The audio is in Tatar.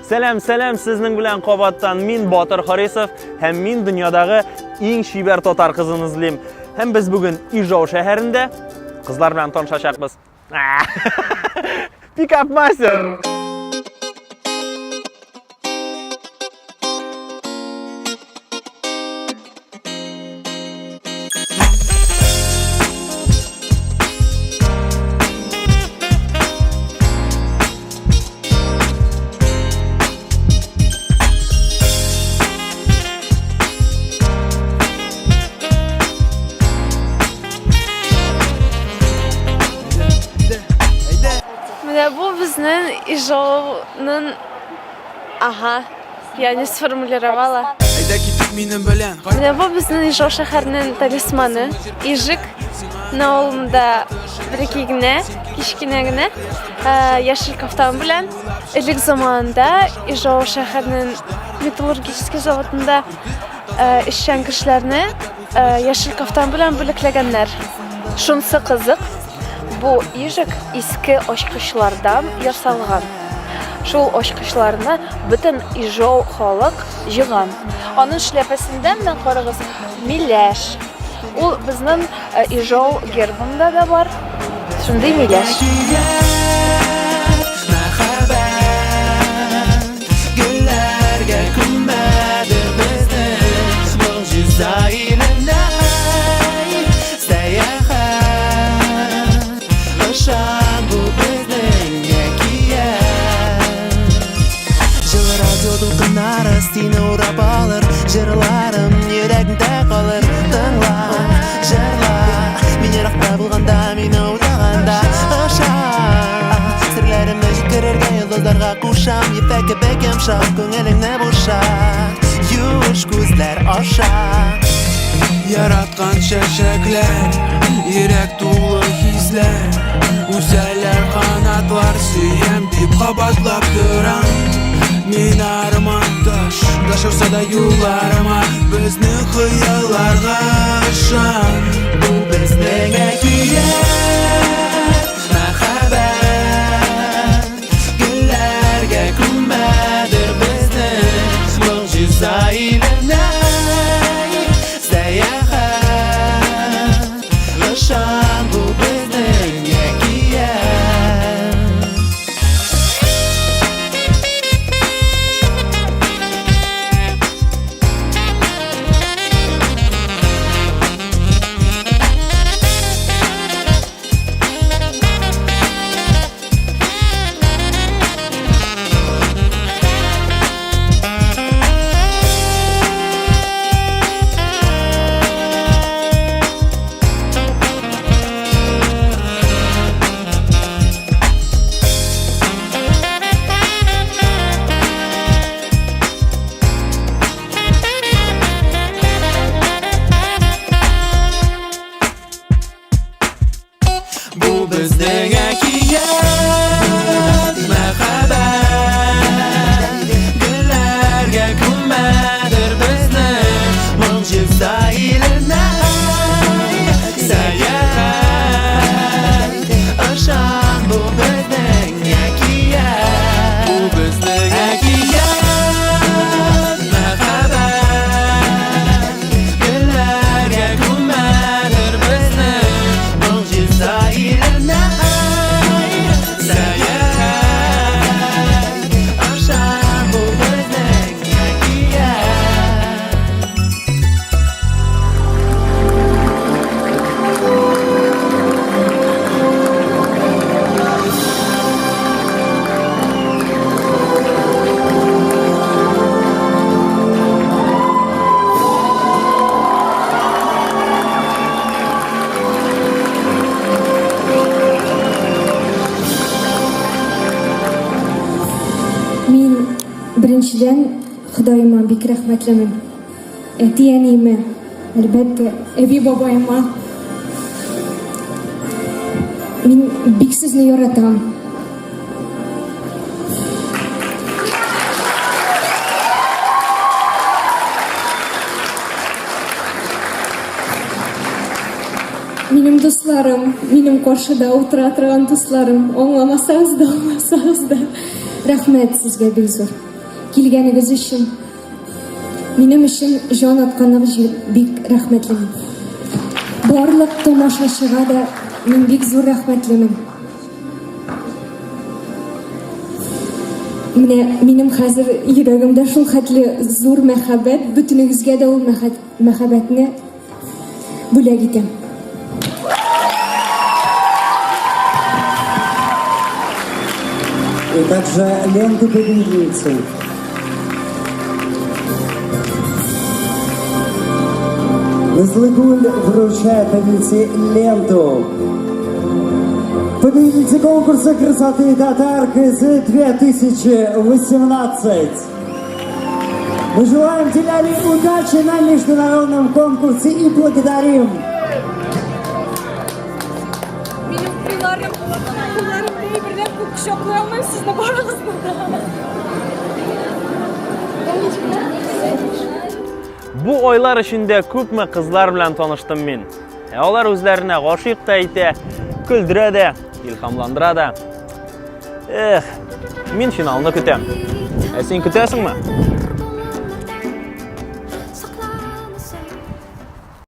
Сәлам, сәлам, сезнең белән кабаттан мин Батыр Харисов һәм мин дөньядагы иң чибәр татар кызын эзлим. Һәм без бүген Ижау шәһәрендә кызлар белән танышачакбыз. Пикап мастер! Менә бу безнең Ижауның Ага, я не сформулировала. Әйдә китик минем белән. Менә бу безнең Ижау шәһәренең талисманы. Ижик. Менә ул монда бәләкәй генә, кечкенә генә, яшел кафтан белән. Элек заманында Ижау шәһәренең металлургический заводында эшчән кешеләрне яшел кафтан белән бүләкләгәннәр. Шунсы кызык, бу ижик иске ачкычлардан ясалган. Шул ачкычларны бөтен Ижау халык җыйган. Аның шляпәсендә менә карагыз, миләш. Ул безнең Ижау гербында да бар. Шундый миләш. Гөлләргә күмәдер безне Могҗиза иленә Сәяхәт Ышан бу безнең әкият Җылы радио дулкыннары сине урап алыр Җырларым йөрәгеңдә калыр Тыңла, җырла Мин еракта булганда, мине уйлаганда Ышан Серләремне җиткерергә йолдызларга кушам Ефәк кебек йомшак күңелеңне бушат Юеш күзләр аша Яраткан чәчәкләр Йөрәк тулы хисләр Үсәләр канатлар Сөям дип кабатлап торам Мин арман таш Ташырса да юлларыма Безнең хыялларга ышан Бу безнең әкият Мәхәббәт Гөлләргә күмәдер безне Могҗиза иленә Сәяхәт Ышан бу безнең әкият. Бу безнең әкият мәхәббәт Гөлләргә күмәдер безне Могҗиза иленә Сәяхәт Ышан бу безнең әкият Бу безнең әкият мәхәббәт Гөлләргә күмәдер безне Могҗиза иленә Сәяхәт Аша бу безнең әкият. Мин беренчедән Ходаема бик рәхмәтлемен. Әти-әниемә, әлбәттә, әби-бабаема. Мин бик сезне яратам. Минем дусларым, минем каршыда утыра торган дусларым, аңламасагыз да, аңласагыз да, рәхмәт сезгә бик зур. Килгәнегез өчен, минем өчен җан атканыгыз өчен бик рәхмәтлемен. Барлык тамашачыга да мин бик зур рәхмәтлемен. Менә минем хәзер йөрәгемдә шул хәтле зур мәхәббәт, бөтенегезгә дә ул мәхәббәтне бүләк итәм. И также ленту победительницы. Назлыгуль вручает победителю ленту. Победитель конкурса красоты Татар КЗ 2018. Мы желаем Диляле удачи на международном конкурсе и благодарим. Минем кулларым, кулларым бер-берләп күп кочаклый алмыйм сезне барыгызны да. Бу айлар эчендә күпме кызлар белән таныштым мин. Ә алар үзләренә гашыйк та итә, көлдерә дә, илһамландыра да. Эх, мин финалны көтәм. Ә син көтәсеңме?